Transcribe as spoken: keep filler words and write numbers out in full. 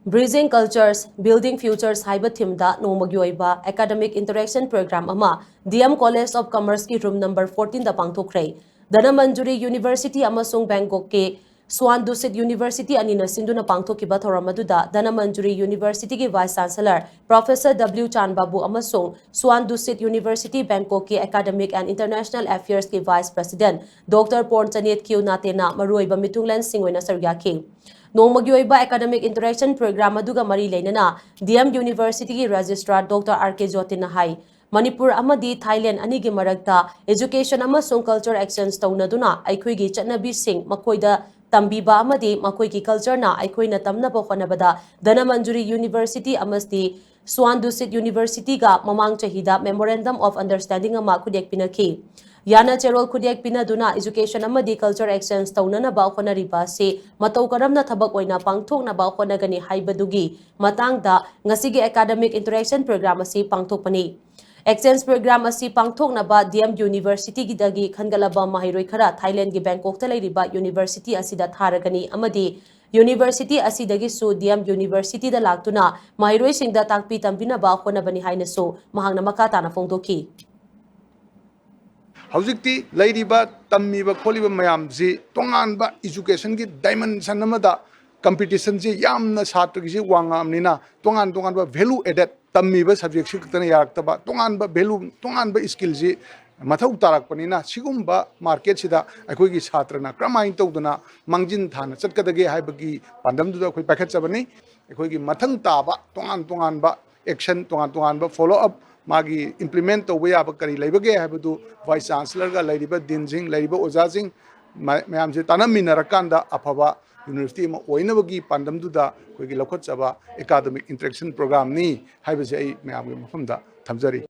Bridging Cultures, Building Futures ꯍꯥꯏꯕ ꯊꯤꯝꯗ ꯅꯣꯡꯃꯒꯤ ꯑꯣꯏꯕ ꯑꯦꯀꯥꯗꯃꯤꯛ ꯏꯟꯇꯔꯦꯛꯁꯟ ꯄ꯭ꯔꯣꯒ꯭ꯔꯥꯝ ꯑꯃ ꯗꯤ ꯑꯦꯝ ꯀꯣꯂꯦꯖ ꯑꯣꯐ ꯀꯃꯔꯁꯀꯤ ꯔꯨꯝ ꯅꯝꯕꯔ ꯐꯣꯔꯇꯤꯟꯗ ꯄꯥꯡꯊꯣꯛꯈ꯭ꯔꯦ꯫ ꯙꯅꯃꯟꯖꯨꯔꯤ ꯌꯨꯅꯤꯚꯔꯁꯤꯇꯤ ꯑꯃꯁꯨꯡ ꯕꯦꯡꯀꯣꯛꯀꯤ ꯁ꯭ꯋꯥꯟ ꯗꯨꯁꯤꯠ ꯌꯨꯅꯤꯚꯔꯁꯤꯇꯤ ꯑꯅꯤꯅ ꯁꯤꯟꯗꯨꯅ ꯄꯥꯡꯊꯣꯛꯈꯤꯕ ꯊꯧꯔꯝ ꯑꯗꯨꯗ ꯙꯅꯃꯟꯖꯨꯔꯤ ꯌꯨꯅꯤꯚꯔꯁꯤꯇꯤꯒꯤ vice chancellor professor W Chanbabu ꯑꯃꯁꯨꯡ ꯁ꯭ꯋꯥꯟ ꯗꯨꯁꯤꯠ ꯌꯨꯅꯤꯚꯔꯁꯤꯇꯤ ꯕꯦꯡꯀꯣꯛꯀꯤ ꯑꯦꯀꯥꯗꯃꯤꯛ ꯑꯦꯟ ꯏꯟꯇꯔꯅꯦꯁꯅꯦꯜ ꯑꯦꯐꯤꯌꯔꯁꯀꯤ vice president doctor Pornchanit Q ꯅꯥꯇꯦꯅ ꯃꯔꯨꯑꯣꯏꯕ ꯃꯤꯊꯨꯡꯂꯦꯟꯁꯤꯡ ꯑꯣꯏꯅ ꯁꯔꯨꯛ ꯌꯥꯈꯤ꯫ ꯅꯣꯡꯃꯒꯤ ꯑꯣꯏꯕ ꯑꯦꯀꯥꯗꯃꯤꯛ ꯏꯟꯇꯔꯦꯛꯁꯟ ꯄ꯭ꯔꯣꯒ꯭ꯔꯥꯝ ꯑꯗꯨꯒ ꯃꯔꯤ ꯂꯩꯅꯅ ꯗꯤ ꯑꯦꯝ ꯌꯨꯅꯤꯚꯔꯁꯤꯇꯤꯒꯤ ꯔꯦꯖꯤꯁꯇ꯭ꯔꯥꯔ ꯗꯣꯛꯇꯔ ꯑꯥꯔ ꯀꯦ ꯖꯣꯇꯤꯟꯅ ꯍꯥꯏ, ꯃꯅꯤꯄꯨꯔ ꯑꯃꯗꯤ ꯊꯥꯏꯂꯦꯟ ꯑꯅꯤꯒꯤ ꯃꯔꯛꯇ ꯏꯖꯨꯀꯦꯁꯟ ꯑꯃꯁꯨꯡ ꯀꯜꯆꯔ ꯑꯦꯛꯁꯆꯦꯟꯖ ꯇꯧꯅꯗꯨꯅ ꯑꯩꯈꯣꯏꯒꯤ ꯆꯠꯅꯕꯤꯁꯤꯡ ꯃꯈꯣꯏꯗ ꯇꯝꯕꯤꯕ ꯑꯃꯗꯤ ꯃꯈꯣꯏꯒꯤ ꯀꯜꯆꯔꯅ ꯑꯩꯈꯣꯏꯅ ꯇꯝꯅꯕ ꯍꯣꯠꯅꯕꯗ ꯙꯅꯃꯟꯖꯨꯔꯤ ꯌꯨꯅꯤꯚꯔꯁꯤꯇꯤ ꯑꯃꯗꯤ ꯁ꯭ꯋꯥꯟ ꯗꯨꯁꯤꯠ ꯌꯨꯅꯤꯚꯔꯁꯤꯇꯤꯒ ꯃꯃꯥꯡ ꯆꯍꯤꯗ Memorandum of Understanding ꯑꯃ ꯈꯨꯠꯌꯦꯛ ꯄꯤꯅꯈꯤ꯫ ꯌꯥꯅ ꯆꯦꯔꯣꯜ ꯈꯨꯠꯌꯦꯛ ꯄꯤꯅꯗꯨꯅ ꯏꯖꯨꯀꯦꯁꯟ ꯑꯃꯗꯤ ꯀꯜꯆꯔ ꯑꯦꯛꯁꯆꯦꯟꯖ ꯇꯧꯅꯅꯕ ꯍꯣꯠꯅꯔꯤꯕ ꯑꯁꯤ ꯃꯇꯧ ꯀꯔꯝꯅ ꯊꯕꯛ ꯑꯣꯏꯅ ꯄꯥꯡꯊꯣꯛꯅꯕ ꯍꯣꯠꯅꯒꯅꯤ ꯍꯥꯏꯕꯗꯨꯒꯤ ꯃꯇꯥꯡꯗ ꯉꯁꯤꯒꯤ ꯑꯦꯀꯥꯗꯃꯤꯛ ꯏꯟꯇꯔꯦꯛꯁꯟ ꯄ꯭ꯔꯣꯒ꯭ꯔꯥꯝ ꯑꯁꯤ ꯄꯥꯡꯊꯣꯛꯄꯅꯤ꯫ ꯑꯦꯛꯁꯆꯦꯟꯖ ꯄ꯭ꯔꯣꯒ꯭ꯔꯥꯝ ꯑꯁꯤ ꯄꯥꯡꯊꯣꯛꯅꯕ ꯗꯤ ꯑꯦꯝ ꯌꯨꯅꯤꯚꯔꯁꯤꯇꯤꯒꯤꯗꯒꯤ ꯈꯟꯒꯠꯂꯕ ꯃꯍꯩꯔꯣꯏ ꯈꯔ ꯊꯥꯏꯂꯦꯟꯒꯤ ꯕꯦꯡꯀꯣꯛꯇ ꯂꯩꯔꯤꯕ ꯌꯨꯅꯤꯚꯔꯁꯤꯇꯤ ꯑꯁꯤꯗ ꯊꯥꯔꯒꯅꯤ ꯑꯃꯗꯤ ꯌꯨꯅꯤꯚꯔꯁꯤꯇꯤ ꯑꯁꯤꯗꯒꯤꯁꯨ ꯗꯤ ꯑꯦꯝ ꯌꯨꯅꯤꯚꯔꯁꯤꯇꯤꯗ ꯂꯥꯛꯇꯨꯅ ꯃꯍꯩꯔꯣꯏꯁꯤꯡꯗ ꯇꯥꯛꯄꯤ ꯇꯝꯕꯤꯅꯕ ꯍꯣꯠꯅꯕꯅꯤ ꯍꯥꯏꯅꯁꯨ ꯃꯍꯥꯛꯅ ꯃꯈꯥ ꯇꯥꯅ ꯐꯣꯡꯗꯣꯛꯈꯤ꯫ ꯍꯧꯖꯤꯛꯇꯤ ꯂꯩꯔꯤꯕ ꯇꯝꯃꯤꯕ ꯈꯣꯠꯂꯤꯕ ꯃꯌꯥꯝꯁꯤ ꯇꯣꯉꯥꯟꯕ ꯏꯖꯨꯀꯦꯁꯟꯒꯤ ꯗꯥꯏꯃꯦꯟꯁꯟ ꯑꯃꯗ ꯀꯝꯄꯤꯇꯤꯁꯟꯁꯤ ꯌꯥꯝꯅ ꯁꯥꯇ꯭ꯔꯒꯤꯁꯤ ꯋꯥꯡꯉꯛꯑꯕꯅꯤꯅ ꯇꯣꯉꯥꯟ ꯇꯣꯉꯥꯟꯕ ꯚꯦꯂꯨ ꯑꯦꯗꯦꯠ ꯇꯝꯃꯤꯕ ꯁꯕꯖꯦꯛꯁꯤ ꯈꯛꯇꯅ ꯌꯥꯔꯛꯇꯕ ꯇꯣꯉꯥꯟꯕ ꯚꯦꯂꯨ ꯇꯣꯉꯥꯟꯕ ꯏꯁꯀꯤꯜꯁꯤ ꯃꯊꯧ ꯇꯥꯔꯛꯄꯅꯤꯅ ꯁꯤꯒꯨꯝꯕ ꯃꯥꯔꯀꯦꯠꯁꯤꯗ ꯑꯩꯈꯣꯏꯒꯤ ꯁꯥꯇ꯭ꯔꯅ ꯀꯔꯝꯍꯥꯏꯅ ꯇꯧꯗꯅ ꯃꯥꯡꯖꯤꯟ ꯊꯥꯅ ꯆꯠꯀꯗꯒꯦ ꯍꯥꯏꯕꯒꯤ ꯄꯥꯟꯗꯝꯗꯨꯗ ꯑꯩꯈꯣꯏ ꯄꯥꯏꯈꯠꯆꯕꯅꯤ꯫ ꯑꯩꯈꯣꯏꯒꯤ ꯃꯊꯪ ꯇꯥꯕ ꯇꯣꯉꯥꯟ ꯇꯣꯉꯥꯟꯕ ꯑꯦꯛꯁꯟ ꯇꯣꯉꯥꯟ ꯇꯣꯉꯥꯟꯕ ꯐꯣꯂꯣ ꯑꯞ ꯃꯥꯒꯤ ꯏꯝꯄ꯭ꯂꯤꯃꯦꯟ ꯇꯧꯕ ꯌꯥꯕ ꯀꯔꯤ ꯂꯩꯕꯒꯦ ꯍꯥꯏꯕꯗꯨ ꯚꯥꯏꯁ ꯆꯥꯟꯁꯦꯂꯔꯒ ꯂꯩꯔꯤꯕ ꯗꯤꯟꯁꯤꯡ ꯂꯩꯔꯤꯕ ꯑꯣꯖꯥꯁꯤꯡ ꯃꯌꯥꯝꯁꯦ ꯇꯥꯟꯅꯃꯤꯟꯅꯔꯀꯥꯟꯗ ꯑꯐꯕ ꯌꯨꯅꯤꯚꯔꯁꯤꯇꯤ ꯑꯃ ꯑꯣꯏꯅꯕꯒꯤ ꯄꯥꯟꯗꯝꯗꯨꯗ ꯑꯩꯈꯣꯏꯒꯤ ꯂꯧꯈꯠꯆꯕ ꯑꯦꯀꯥꯗꯃꯤꯛ ꯏꯟꯇꯔꯦꯛꯁꯟ ꯄ꯭ꯔꯣꯒ꯭ꯔꯥꯝꯅꯤ ꯍꯥꯏꯕꯁꯦ ꯑꯩ ꯃꯌꯥꯝꯒꯤ ꯃꯐꯝꯗ ꯊꯝꯖꯔꯤ꯫